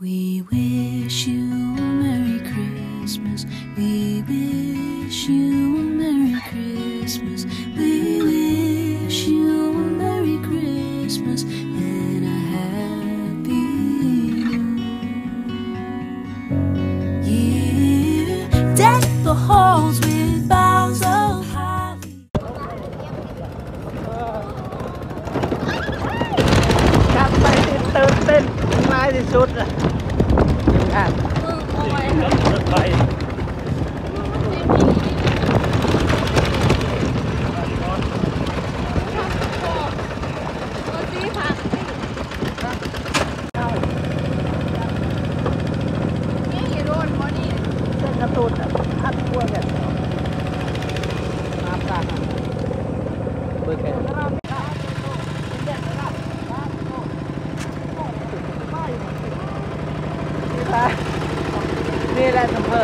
We wish you a Merry Christmas. We wish you a Merry Christmas. We wish you a Merry Christmas and a Happy New Year. Deck the halls with boughs of holly. ກັບໄປທີ່ຕື່ນເຕັ້ນຫຼາຍທີ່ສຸດລະ ທີມງານ. ເສັ້ນກາຕູນອັດຫົວແບບ ມາປາກ ເບິ່ງແຄ່ ນີ້ແຫຼະ ສຳເພີ.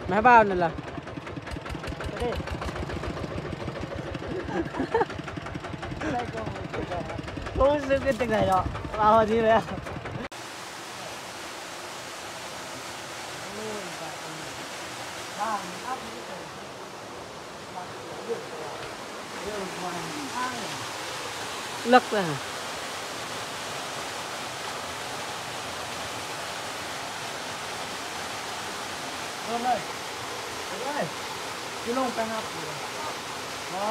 ແມ່ບ່າວນັ້ນລະ ຮູ້ສຶກເປັນຈັ່ງໃດເນາະ ເວົ້າອັນນີ້ແລ້ວ. ເລິກເລີຍ ເລີ່ມເລີຍ ເອົາເລີຍ ຊິລົງໄປຮັບຢູ່ບໍ່?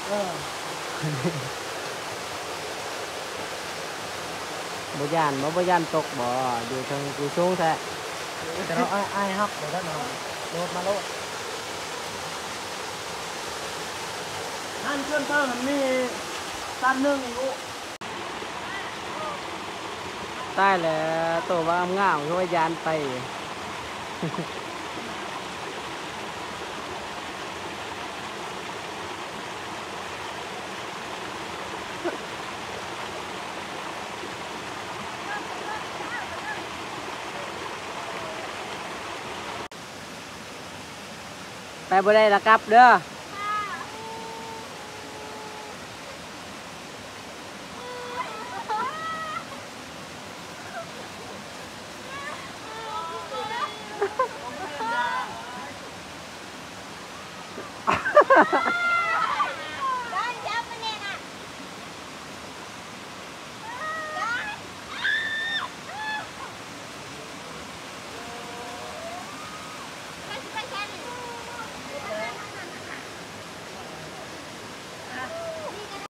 ເອີ ບໍ່ຢ້ານບໍ່ ບໍ່ຢ້ານຕົກບໍ່? ຢູ່ເທິງ ຢູ່ສູງແທ້. ແຕ່ເຮົາ ອ້າຍ ອ້າຍຮັບບໍ່ທັນເຮົາ ໂດດມາໂລດ. ຫັ້ນເທິງໆ ມັນມີຊັ້ນໜຶ່ງຢູ່. ຕາຍແລ້ວ ໂຕບັກງາມໆ ຄືວ່າຢ້ານໄປ. ໄປບໍ່ໄດ້ລະກັບເດີ.